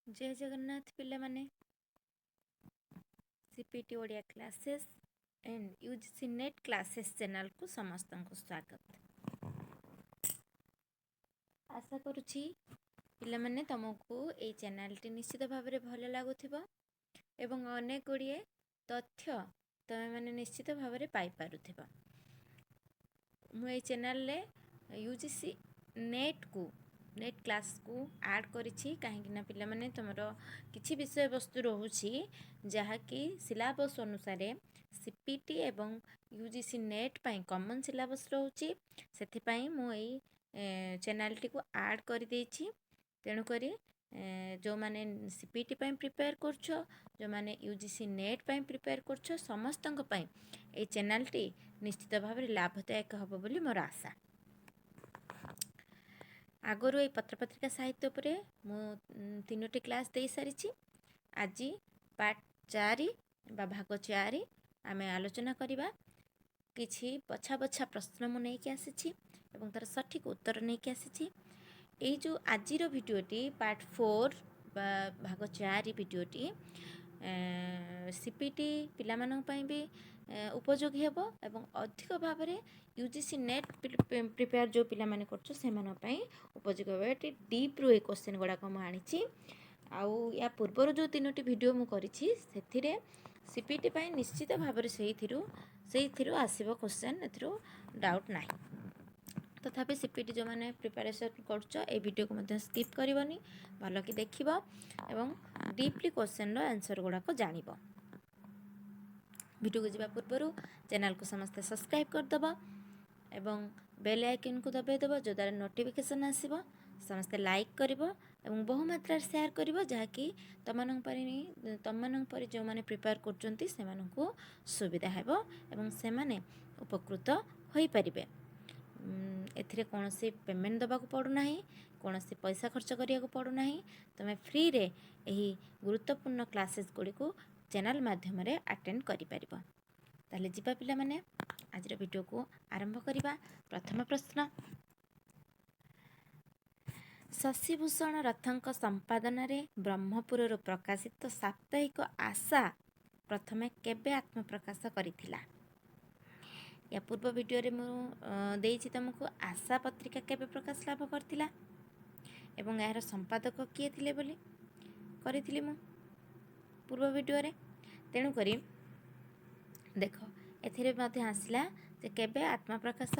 ଜୟ ଜଗନ୍ନାଥ ପିଲାମାନେ। CPT Odia classes and UGC NET classes ଚ୍ୟାନେଲକୁ ସମସ୍ତଙ୍କୁ ସ୍ୱାଗତ। ଆଶା କରୁଛି ପିଲାମାନେ, ତୁମକୁ ଏଇ ଚ୍ୟାନେଲଟି ନିଶ୍ଚିତ ଭାବରେ ଭଲ ଲାଗୁଥିବ ଏବଂ ଅନେକ ଗୁଡ଼ିଏ ତଥ୍ୟ ତୁମେମାନେ ନିଶ୍ଚିତ ଭାବରେ ପାଇପାରୁଥିବ। ମୁଁ ଏଇ ଚ୍ୟାନେଲରେ ୟୁଜିସି ନେଟ୍କୁ, ନେଟ୍ କ୍ଲାସ୍କୁ ଆଡ଼୍ କରିଛି, କାହିଁକିନା ପିଲାମାନେ, ତୁମର କିଛି ବିଷୟବସ୍ତୁ ରହୁଛି ଯାହାକି ସିଲାବସ୍ ଅନୁସାରେ ସିପିଟି ଏବଂ ୟୁଜିସି ନେଟ୍ ପାଇଁ କମନ୍ ସିଲାବସ୍ ରହୁଛି। ସେଥିପାଇଁ ମୁଁ ଏଇ ଚ୍ୟାନେଲଟିକୁ ଆଡ଼୍ କରିଦେଇଛି। ତେଣୁକରି ଯେଉଁମାନେ ସିପିଟି ପାଇଁ ପ୍ରିପେୟାର କରୁଛ, ଯେଉଁମାନେ ୟୁଜିସି ନେଟ୍ ପାଇଁ ପ୍ରିପେୟାର କରୁଛ, ସମସ୍ତଙ୍କ ପାଇଁ ଏଇ ଚ୍ୟାନେଲଟି ନିଶ୍ଚିତ ଭାବରେ ଲାଭଦାୟକ ହେବ ବୋଲି ମୋର ଆଶା। ଆଗରୁ ଏଇ ପତ୍ରପତ୍ରିକା ସାହିତ୍ୟ ଉପରେ ମୁଁ ତିନୋଟି କ୍ଲାସ୍ ଦେଇସାରିଛି। ଆଜି ପାର୍ଟ 4 ବା ଭାଗ 4 ଆମେ ଆଲୋଚନା କରିବା। କିଛି ବଛା ବଛା ପ୍ରଶ୍ନ ମୁଁ ନେଇକି ଆସିଛି ଏବଂ ତା'ର ସଠିକ୍ ଉତ୍ତର ନେଇକି ଆସିଛି। ଏଇ ଯେଉଁ ଆଜିର ଭିଡ଼ିଓଟି, ପାର୍ଟ 4 ବା ଭାଗ 4 ଭିଡ଼ିଓଟି ସିପିଟି ପିଲାମାନଙ୍କ ପାଇଁ ବି ଉପଯୋଗୀ ହେବ ଏବଂ ଅଧିକ ଭାବରେ ୟୁଜିସି ନେଟ୍ ପ୍ରିପେୟାର ଯେଉଁ ପିଲାମାନେ କରୁଛ, ସେମାନଙ୍କ ପାଇଁ ଉପଯୋଗୀ ହେବ। ଏଠି ଡିପ୍ରୁ ଏ କୋଶ୍ଚିନ୍ ଗୁଡ଼ାକ ମୁଁ ଆଣିଛି। ଆଉ ୟା ପୂର୍ବରୁ ଯେଉଁ ତିନୋଟି ଭିଡ଼ିଓ ମୁଁ କରିଛି, ସେଥିରେ ସିପିଟି ପାଇଁ ନିଶ୍ଚିତ ଭାବରେ ସେଇଥିରୁ ଆସିବ କୋଶ୍ଚିନ୍, ଏଥିରୁ ଡାଉଟ୍ ନାହିଁ। ତଥାପି ସିପିଟି ଯେଉଁମାନେ ପ୍ରିପାରେସନ୍ କରୁଛ, ଏଇ ଭିଡ଼ିଓକୁ ମଧ୍ୟ ସ୍କିପ୍ କରିବନି, ଭଲକି ଦେଖିବ ଏବଂ ଡିପ୍ଲି କୋଶ୍ଚିନ୍ର ଆନ୍ସର୍ ଗୁଡ଼ାକ ଜାଣିବ। ଭିଡ଼ିଓକୁ ଯିବା ପୂର୍ବରୁ ଚ୍ୟାନେଲକୁ ସମସ୍ତେ ସବସ୍କ୍ରାଇବ୍ କରିଦେବ ଏବଂ ବେଲ୍ ଆଇକନ୍କୁ ଦବାଇ ଦେବ, ଯଦ୍ୱାରା ନୋଟିଫିକେସନ୍ ଆସିବ। ସମସ୍ତେ ଲାଇକ୍ କରିବ ଏବଂ ବହୁ ମାତ୍ରାରେ ସେୟାର କରିବ, ଯାହାକି ତମମାନଙ୍କ ପରି ଯେଉଁମାନେ ପ୍ରିପେୟାର କରୁଛନ୍ତି, ସେମାନଙ୍କୁ ସୁବିଧା ହେବ ଏବଂ ସେମାନେ ଉପକୃତ ହୋଇପାରିବେ। ଏଥିରେ କୌଣସି ପେମେଣ୍ଟ ଦେବାକୁ ପଡ଼ୁନାହିଁ, କୌଣସି ପଇସା ଖର୍ଚ୍ଚ କରିବାକୁ ପଡ଼ୁନାହିଁ। ତୁମେ ଫ୍ରିରେ ଏହି ଗୁରୁତ୍ୱପୂର୍ଣ୍ଣ କ୍ଲାସେସ୍ ଗୁଡ଼ିକୁ ଚ୍ୟାନେଲ୍ ମାଧ୍ୟମରେ ଆଟେଣ୍ଡ କରିପାରିବ। ତାହେଲେ ଯିବା ପିଲାମାନେ, ଆଜିର ଭିଡ଼ିଓକୁ ଆରମ୍ଭ କରିବା। ପ୍ରଥମ ପ୍ରଶ୍ନ, ଶଶିଭୂଷଣ ରଥଙ୍କ ସମ୍ପାଦନାରେ ବ୍ରହ୍ମପୁରରୁ ପ୍ରକାଶିତ ସାପ୍ତାହିକ ଆଶା ପ୍ରଥମେ କେବେ ଆତ୍ମପ୍ରକାଶ କରିଥିଲା? ୟା ପୂର୍ବ ଭିଡ଼ିଓରେ ମୁଁ ଦେଇଛି ତୁମକୁ ଆଶା ପତ୍ରିକା କେବେ ପ୍ରକାଶ ଲାଭ କରିଥିଲା ଏବଂ ଏହାର ସମ୍ପାଦକ କିଏ ଥିଲେ ବୋଲି କରିଥିଲି ମୁଁ ପୂର୍ବ ଭିଡ଼ିଓରେ। ତେଣୁକରି ଦେଖ, ଏଥିରେ ମଧ୍ୟ ଆସିଲା ଯେ କେବେ ଆତ୍ମପ୍ରକାଶ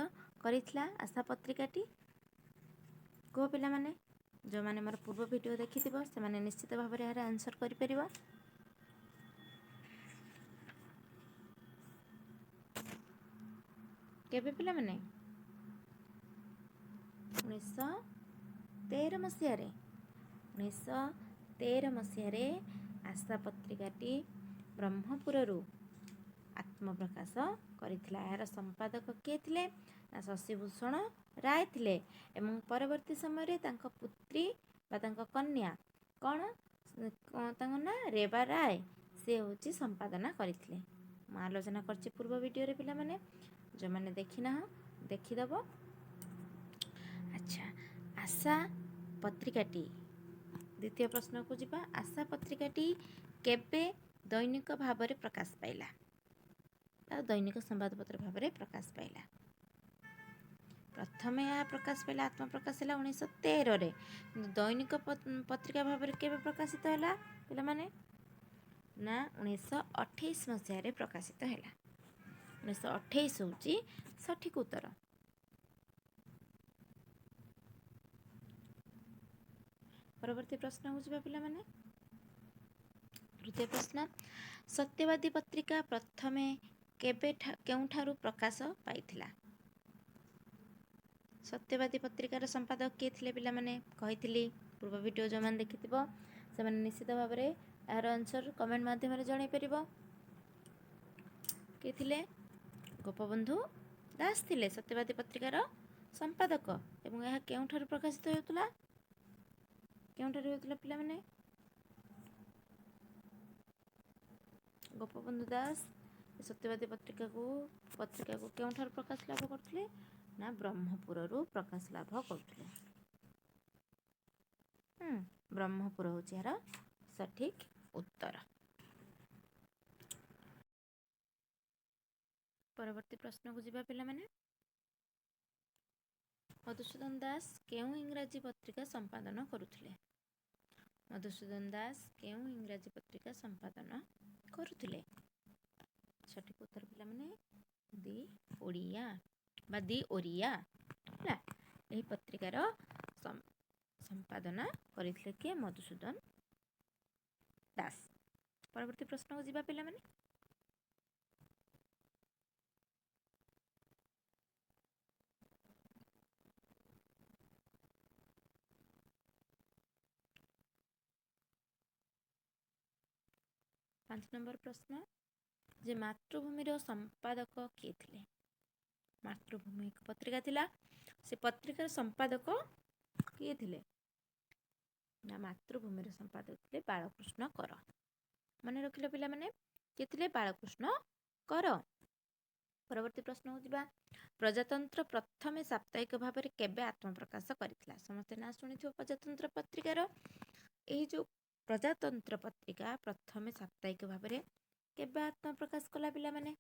କରିଥିଲା ଆଶା ପତ୍ରିକାଟି। କୁହ ପିଲାମାନେ, ଯେଉଁମାନେ ମୋର ପୂର୍ବ ଭିଡ଼ିଓ ଦେଖିଥିବ, ସେମାନେ ନିଶ୍ଚିତ ଭାବରେ ଏହାର ଆନ୍ସର୍ କରିପାରିବ। କେବେ ପିଲାମାନେ? 1913 ମସିହାରେ। 1913 ମସିହାରେ ଆଶା ପତ୍ରିକାଟି ବ୍ରହ୍ମପୁରରୁ ଆତ୍ମପ୍ରକାଶ କରିଥିଲା। ଏହାର ସମ୍ପାଦକ କିଏ ଥିଲେ ନା ଶଶିଭୂଷଣ ରାୟ ଥିଲେ ଏବଂ ପରବର୍ତ୍ତୀ ସମୟରେ ତାଙ୍କ ପୁତ୍ରୀ ବା ତାଙ୍କ କନ୍ୟା, କ'ଣ ତାଙ୍କ ନାଁ, ରେବା ରାୟ, ସେ ହେଉଛି ସମ୍ପାଦନା କରିଥିଲେ। ମୁଁ ଆଲୋଚନା କରିଛି ପୂର୍ବ ଭିଡ଼ିଓରେ ପିଲାମାନେ, ଯେଉଁମାନେ ଦେଖିନାହ ଦେଖିଦେବ। ଆଚ୍ଛା, ଆଶା ପତ୍ରିକାଟି, ଦ୍ୱିତୀୟ ପ୍ରଶ୍ନକୁ ଯିବା। ଆଶା ପତ୍ରିକାଟି କେବେ ଦୈନିକ ଭାବରେ ପ୍ରକାଶ ପାଇଲା ବା ଦୈନିକ ସମ୍ବାଦପତ୍ର ଭାବରେ ପ୍ରକାଶ ପାଇଲା? ପ୍ରଥମେ ଏହା ପ୍ରକାଶ ପାଇଲା, ଆତ୍ମପ୍ରକାଶ ହେଲା 1913ରେ, କିନ୍ତୁ ଦୈନିକ ପତ୍ରିକା ଭାବରେ କେବେ ପ୍ରକାଶିତ ହେଲା ପିଲାମାନେ? ନା 1928 ମସିହାରେ ପ୍ରକାଶିତ ହେଲା। 1928 ହେଉଛି ସଠିକ ଉତ୍ତର। ପରବର୍ତ୍ତୀ ପ୍ରଶ୍ନକୁ ଯିବା ପିଲାମାନେ। ତୃତୀୟ ପ୍ରଶ୍ନ, ସତ୍ୟବାଦୀ ପତ୍ରିକା ପ୍ରଥମେ କେବେ କେଉଁଠାରୁ ପ୍ରକାଶ ପାଇଥିଲା? ସତ୍ୟବାଦୀ ପତ୍ରିକାର ସମ୍ପାଦକ କିଏ ଥିଲେ ପିଲାମାନେ? କହିଥିଲି, ପୂର୍ବ ଭିଡ଼ିଓ ଯେଉଁମାନେ ଦେଖିଥିବ, ସେମାନେ ନିଶ୍ଚିତ ଭାବରେ ଏହାର ଆନ୍ସର୍ କମେଣ୍ଟ ମାଧ୍ୟମରେ ଜଣାଇ ପାରିବ। କିଏ ଥିଲେ? ଗୋପବନ୍ଧୁ ଦାସ ଥିଲେ ସତ୍ୟବାଦୀ ପତ୍ରିକାର ସମ୍ପାଦକ। ଏବଂ ଏହା କେଉଁଠାରୁ ପ୍ରକାଶିତ ହେଉଥିଲା? କେଉଁଠାରୁ ହେଉଥିଲା ପିଲାମାନେ? ଗୋପବନ୍ଧୁ ଦାସ ସତ୍ୟବାଦୀ ପତ୍ରିକାକୁ କେଉଁଠାରୁ ପ୍ରକାଶ ଲାଭ କରୁଥିଲେ ନା ବ୍ରହ୍ମପୁରରୁ ପ୍ରକାଶ ଲାଭ କରୁଥିଲେ। ବ୍ରହ୍ମପୁର ହେଉଛି ଏହାର ସଠିକ୍ ଉତ୍ତର। ପରବର୍ତ୍ତୀ ପ୍ରଶ୍ନକୁ ଯିବା ପିଲାମାନେ। ମଧୁସୂଦନ ଦାସ କେଉଁ ଇଂରାଜୀ ପତ୍ରିକା ସମ୍ପାଦନ କରୁଥିଲେ? ମଧୁସୂଦନ ଦାସ କେଉଁ ଇଂରାଜୀ ପତ୍ରିକା ସମ୍ପାଦନ କରୁଥିଲେ? ସଠିକ୍ ଉତ୍ତର ପିଲାମାନେ, ଦି ଓଡ଼ିଆ ବା ଦି ଓରିଆ। ହେଲା, ଏହି ପତ୍ରିକାର ସମ୍ପାଦନା କରିଥିଲେ କିଏ? ମଧୁସୂଦନ ଦାସ। ପରବର୍ତ୍ତୀ ପ୍ରଶ୍ନକୁ ଯିବା ପିଲାମାନେ। 5 ନମ୍ବର ପ୍ରଶ୍ନ ଯେ ମାତୃଭୂମିର ସମ୍ପାଦକ କିଏ ଥିଲେ? ମାତୃଭୂମି ଏକ ପତ୍ରିକା ଥିଲା, ସେ ପତ୍ରିକାର ସମ୍ପାଦକ କିଏ ଥିଲେ? ନା, ମାତୃଭୂମିର ସମ୍ପାଦକ ଥିଲେ ବାଳକୃଷ୍ଣ କର। ମନେ ରଖିଲ ପିଲାମାନେ, କିଏ ଥିଲେ? ବାଳକୃଷ୍ଣ କର। ପରବର୍ତ୍ତୀ ପ୍ରଶ୍ନକୁ ଯିବା। ପ୍ରଜାତନ୍ତ୍ର ପ୍ରଥମେ ସାପ୍ତାହିକ ଭାବରେ କେବେ ଆତ୍ମପ୍ରକାଶ କରିଥିଲା? ସମସ୍ତେ ନାଁ ଶୁଣିଥିବ ପ୍ରଜାତନ୍ତ୍ର ପତ୍ରିକାର। ଏହି ଯେଉଁ ପ୍ରଜାତନ୍ତ୍ର ପତ୍ରିକା ପ୍ରଥମେ ସାପ୍ତାହିକ ଭାବରେ କେବେ ଆତ୍ମପ୍ରକାଶ କଲା ପିଲାମାନେ?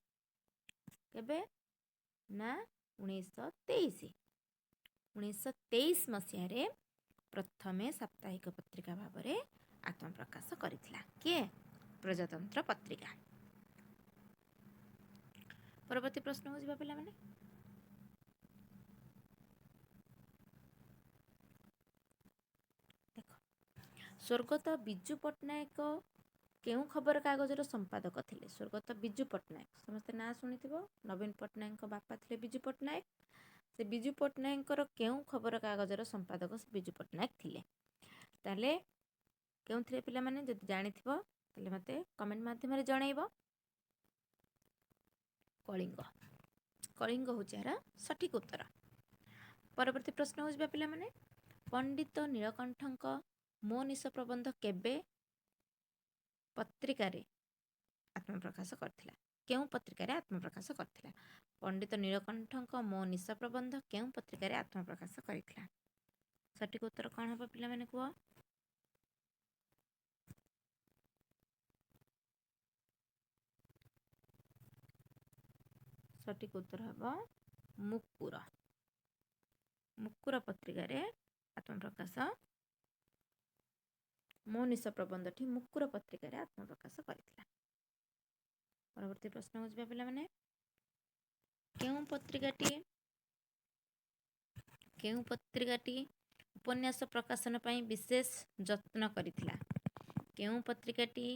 କେବେ ନା 1923। 1923 ମସିହାରେ ପ୍ରଥମେ ସାପ୍ତାହିକ ପତ୍ରିକା ଭାବରେ ଆତ୍ମପ୍ରକାଶ କରିଥିଲା କିଏ? ପ୍ରଜାତନ୍ତ୍ର ପତ୍ରିକା। ପରବର୍ତ୍ତୀ ପ୍ରଶ୍ନକୁ ଯିବା ପିଲାମାନେ। ଦେଖ, ସ୍ୱର୍ଗତ ବିଜୁ ପଟ୍ଟନାୟକ କେଉଁ ଖବରକାଗଜର ସମ୍ପାଦକ ଥିଲେ? ସ୍ୱର୍ଗତ ବିଜୁ ପଟ୍ଟନାୟକ, ସମସ୍ତେ ନାଁ ଶୁଣିଥିବ, ନବୀନ ପଟ୍ଟନାୟକଙ୍କ ବାପା ଥିଲେ ବିଜୁ ପଟ୍ଟନାୟକ। ସେ ବିଜୁ ପଟ୍ଟନାୟକଙ୍କର କେଉଁ ଖବରକାଗଜର ସମ୍ପାଦକ ସେ ବିଜୁ ପଟ୍ଟନାୟକ ଥିଲେ? ତାହେଲେ କେଉଁଥିରେ ପିଲାମାନେ? ଯଦି ଜାଣିଥିବ ତାହେଲେ ମୋତେ କମେଣ୍ଟ ମାଧ୍ୟମରେ ଜଣାଇବ। କଳିଙ୍ଗ। କଳିଙ୍ଗ ହେଉଛି ଏହାର ସଠିକ୍ ଉତ୍ତର। ପରବର୍ତ୍ତୀ ପ୍ରଶ୍ନ ଯିବା ପିଲାମାନେ। ପଣ୍ଡିତ ନୀଳକଣ୍ଠଙ୍କ ମୋ ନିଶ ପ୍ରବନ୍ଧ କେବେ ପତ୍ରିକାରେ ଆତ୍ମପ୍ରକାଶ କରିଥିଲା? କେଉଁ ପତ୍ରିକାରେ ଆତ୍ମପ୍ରକାଶ କରିଥିଲା? ପଣ୍ଡିତ ନୀଳକଣ୍ଠଙ୍କ ମୋ ନିଶ ପ୍ରବନ୍ଧ କେଉଁ ପତ୍ରିକାରେ ଆତ୍ମପ୍ରକାଶ କରିଥିଲା? ସଠିକ୍ ଉତ୍ତର କ'ଣ ହେବ ପିଲାମାନେ କୁହ? ସଠିକ୍ ଉତ୍ତର ହେବ ମୁକୁର। ମୁକୁର ପତ୍ରିକାରେ ଆତ୍ମପ୍ରକାଶ, ମୋ ନିଶ ପ୍ରବନ୍ଧଟି ମୁକୁର ପତ୍ରିକାରେ ଆତ୍ମପ୍ରକାଶ କରିଥିଲା। ପରବର୍ତ୍ତୀ ପ୍ରଶ୍ନକୁ ଯିବା ପିଲାମାନେ। କେଉଁ ପତ୍ରିକାଟି ଉପନ୍ୟାସ ପ୍ରକାଶନ ପାଇଁ ବିଶେଷ ଯତ୍ନ କରିଥିଲା? କେଉଁ ପତ୍ରିକାଟି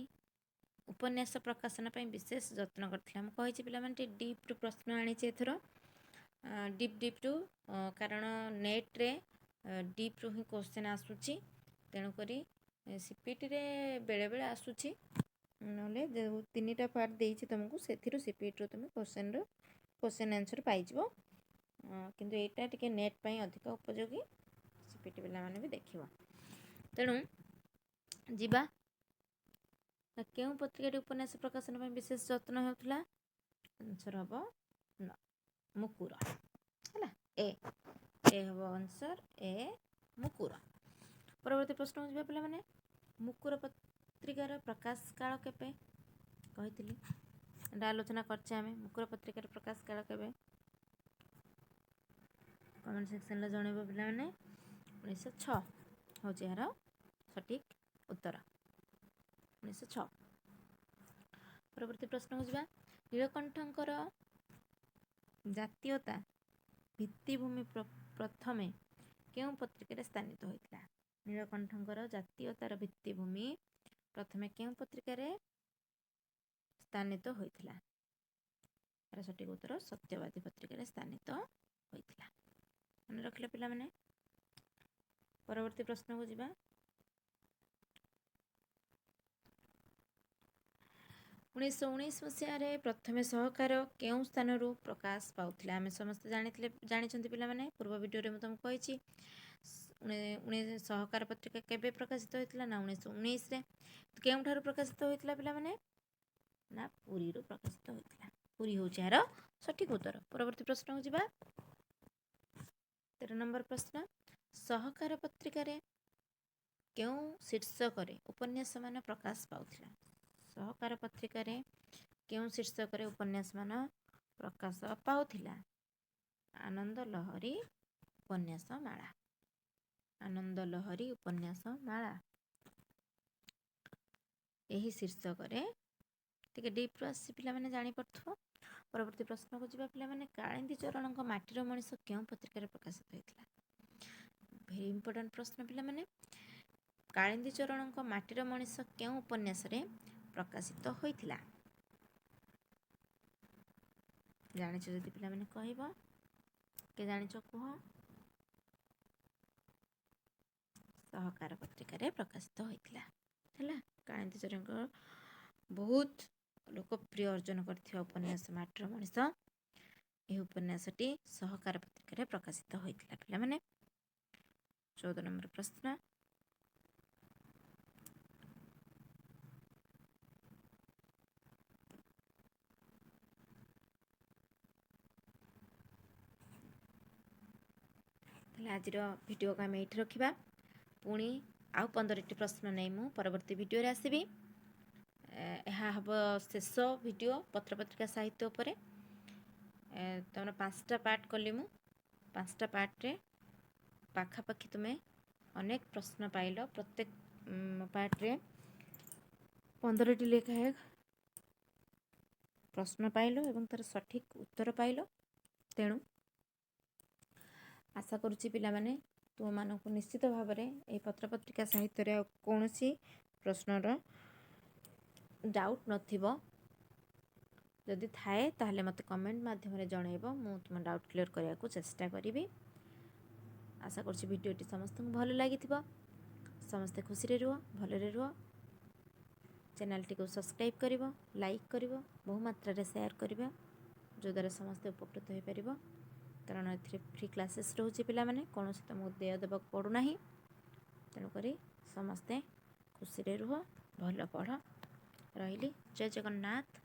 ଉପନ୍ୟାସ ପ୍ରକାଶନ ପାଇଁ ବିଶେଷ ଯତ୍ନ କରିଥିଲା? ମୁଁ କହିଛି ପିଲାମାନେ, ଟିକେ ଡିପ୍ରୁ ପ୍ରଶ୍ନ ଆଣିଛି ଏଥର, ଡିପ୍ରୁ, କାରଣ ନେଟ୍ରେ ଡିପ୍ରୁ ହିଁ କୋଶ୍ଚିନ୍ ଆସୁଛି। ତେଣୁକରି ସିପିଟିରେ ବେଳେବେଳେ ଆସୁଛି, ନହେଲେ ଯେଉଁ ତିନିଟା ପାର୍ଟ ଦେଇଛି ତୁମକୁ, ସେଥିରୁ ସିପିଟିରୁ ତୁମେ କୋଶ୍ଚିନ୍ ଆନ୍ସର୍ ପାଇଯିବ। କିନ୍ତୁ ଏଇଟା ଟିକେ ନେଟ୍ ପାଇଁ ଅଧିକ ଉପଯୋଗୀ, ସିପିଟି ପିଲାମାନେ ବି ଦେଖିବ। ତେଣୁ ଯିବା। କେଉଁ ପତ୍ରିକାଟି ଉପନ୍ୟାସ ପ୍ରକାଶନ ପାଇଁ ବିଶେଷ ଯତ୍ନ ହେଉଥିଲା? ଆନ୍ସର୍ ହେବ ମୁକୁର। ହେଲା, ଏ ଏ ହେବ ଆନ୍ସର୍, ଏ ମୁକୁର। ପରବର୍ତ୍ତୀ ପ୍ରଶ୍ନକୁ ଯିବା ପିଲାମାନେ। ମୁକୁର ପତ୍ରିକାର ପ୍ରକାଶ କାଳ କେବେ? କହିଥିଲି, ଏଇଟା ଆଲୋଚନା କରିଛେ ଆମେ। ମୁକୁର ପତ୍ରିକାର ପ୍ରକାଶ କାଳ କେବେ? କମେଣ୍ଟ ସେକ୍ସନରେ ଜଣାଇବ ପିଲାମାନେ। 1906 ହେଉଛି ଏହାର ସଠିକ୍ ଉତ୍ତର, 1906। ପରବର୍ତ୍ତୀ ପ୍ରଶ୍ନକୁ ଯିବା। ନୀଳକଣ୍ଠଙ୍କର ଜାତୀୟତା ଭିତ୍ତିଭୂମି ପ୍ରଥମେ କେଉଁ ପତ୍ରିକାରେ ସ୍ଥାନିତ ହୋଇଥିଲା? ନୀଳକଣ୍ଠଙ୍କର ଜାତୀୟତାର ଭିତ୍ତିଭୂମି ପ୍ରଥମେ କେଉଁ ପତ୍ରିକାରେ ସ୍ଥାନିତ ହୋଇଥିଲା? ଏହାର ସଠିକ୍ ଉତ୍ତର ସତ୍ୟବାଦୀ ପତ୍ରିକାରେ ସ୍ଥାନିତ ହୋଇଥିଲା। ମନେ ରଖିଲେ ପିଲାମାନେ? ପରବର୍ତ୍ତୀ ପ୍ରଶ୍ନକୁ ଯିବା। 1919 ମସିହାରେ ପ୍ରଥମେ ସହକାର କେଉଁ ସ୍ଥାନରୁ ପ୍ରକାଶ ପାଉଥିଲା? ଆମେ ସମସ୍ତେ ଜାଣିଥିଲେ, ଜାଣିଛନ୍ତି ପିଲାମାନେ, ପୂର୍ବ ଭିଡ଼ିଓରେ ମୁଁ ତୁମକୁ କହିଛି। ସହକାର ପତ୍ରିକା କେବେ ପ୍ରକାଶିତ ହୋଇଥିଲା ନା 1919ରେ। କେଉଁଠାରୁ ପ୍ରକାଶିତ ହୋଇଥିଲା ପିଲାମାନେ? ନା, ପୁରୀରୁ ପ୍ରକାଶିତ ହୋଇଥିଲା। ପୁରୀ ହେଉଛି ଏହାର ସଠିକ୍ ଉତ୍ତର। ପରବର୍ତ୍ତୀ ପ୍ରଶ୍ନକୁ ଯିବା। 13 ନମ୍ବର ପ୍ରଶ୍ନ, ସହକାର ପତ୍ରିକାରେ କେଉଁ ଶୀର୍ଷକରେ ଉପନ୍ୟାସମାନ ପ୍ରକାଶ ପାଉଥିଲା? ସହକାର ପତ୍ରିକାରେ କେଉଁ ଶୀର୍ଷକରେ ଉପନ୍ୟାସମାନ ପ୍ରକାଶ ପାଉଥିଲା? ଆନନ୍ଦ ଲହରୀ ଉପନ୍ୟାସ ମାଳା। ଆନନ୍ଦ ଲହରୀ ଉପନ୍ୟାସ ମାଳା ଏହି ଶୀର୍ଷକରେ। ଟିକେ ଡିପ୍ରୁ ଆସିଛି ପିଲାମାନେ, ଜାଣିପାରୁଥିବ। ପରବର୍ତ୍ତୀ ପ୍ରଶ୍ନକୁ ଯିବା ପିଲାମାନେ। କାଳିନ୍ଦୀ ଚରଣଙ୍କ ମାଟିର ମଣିଷ କେଉଁ ପତ୍ରିକାରେ ପ୍ରକାଶିତ ହୋଇଥିଲା? ଭେରି ଇମ୍ପୋର୍ଟାଣ୍ଟ ପ୍ରଶ୍ନ ପିଲାମାନେ। କାଳିନ୍ଦୀ ଚରଣଙ୍କ ମାଟିର ମଣିଷ କେଉଁ ଉପନ୍ୟାସରେ ପ୍ରକାଶିତ ହୋଇଥିଲା? ଜାଣିଛ ଯଦି ପିଲାମାନେ କହିବ। କିଏ ଜାଣିଛ କୁହ। ସହକାର ପତ୍ରିକାରେ ପ୍ରକାଶିତ ହୋଇଥିଲା। ହେଲା, କାଳିନ୍ଦୀ ଚରଣଙ୍କ ବହୁତ ଲୋକପ୍ରିୟ ଅର୍ଜନ କରିଥିବା ଉପନ୍ୟାସ ମାଟିର ମଣିଷ, ଏହି ଉପନ୍ୟାସଟି ସହକାର ପତ୍ରିକାରେ ପ୍ରକାଶିତ ହୋଇଥିଲା ପିଲାମାନେ। 14 ନମ୍ବର ପ୍ରଶ୍ନ। ତାହେଲେ ଆଜିର ଭିଡ଼ିଓକୁ ଆମେ ଏଇଠି ରଖିବା। ପୁଣି ଆଉ 15ଟି ପ୍ରଶ୍ନ ନେଇ ମୁଁ ପରବର୍ତ୍ତୀ ଭିଡ଼ିଓରେ ଆସିବି। ଏହା ହେବ ଶେଷ ଭିଡ଼ିଓ ପତ୍ରପତ୍ରିକା ସାହିତ୍ୟ ଉପରେ। ତୁମର 5ଟା ପାର୍ଟ କଲି ମୁଁ। 5ଟା ପାର୍ଟରେ ପାଖାପାଖି ତୁମେ ଅନେକ ପ୍ରଶ୍ନ ପାଇଲ। ପ୍ରତ୍ୟେକ ପାର୍ଟରେ 15ଟି ଲେଖାଏଁ ପ୍ରଶ୍ନ ପାଇଲ ଏବଂ ତା'ର ସଠିକ୍ ଉତ୍ତର ପାଇଲ। ତେଣୁ ଆଶା କରୁଛି ପିଲାମାନେ, ତୁମମାନଙ୍କୁ ନିଶ୍ଚିତ ଭାବରେ ଏହି ପତ୍ରପତ୍ରିକା ସାହିତ୍ୟରେ ଆଉ କୌଣସି ପ୍ରଶ୍ନର ଡାଉଟ୍ ନଥିବ। ଯଦି ଥାଏ, ତାହେଲେ ମୋତେ କମେଣ୍ଟ ମାଧ୍ୟମରେ ଜଣାଇବ। ମୁଁ ତୁମ ଡାଉଟ୍ କ୍ଲିୟର୍ କରିବାକୁ ଚେଷ୍ଟା କରିବି। ଆଶା କରୁଛି ଭିଡ଼ିଓଟି ସମସ୍ତଙ୍କୁ ଭଲ ଲାଗିଥିବ। ସମସ୍ତେ ଖୁସିରେ ରୁହ, ଭଲରେ ରୁହ। ଚ୍ୟାନେଲଟିକୁ ସବସ୍କ୍ରାଇବ୍ କରିବ, ଲାଇକ୍ କରିବ, ବହୁ ମାତ୍ରାରେ ସେୟାର କରିବ, ଯଦ୍ୱାରା ସମସ୍ତେ ଉପକୃତ ହୋଇପାରିବ। କାରଣ ଏଥିରେ ଫ୍ରି କ୍ଲାସେସ୍ ରହୁଛି ପିଲାମାନେ, କୌଣସି ତୁମକୁ ଦେୟ ଦେବାକୁ ପଡ଼ୁନାହିଁ। ତେଣୁକରି ସମସ୍ତେ ଖୁସିରେ ରୁହ, ଭଲ ପଢ଼। ରହିଲି, ଜୟ ଜଗନ୍ନାଥ।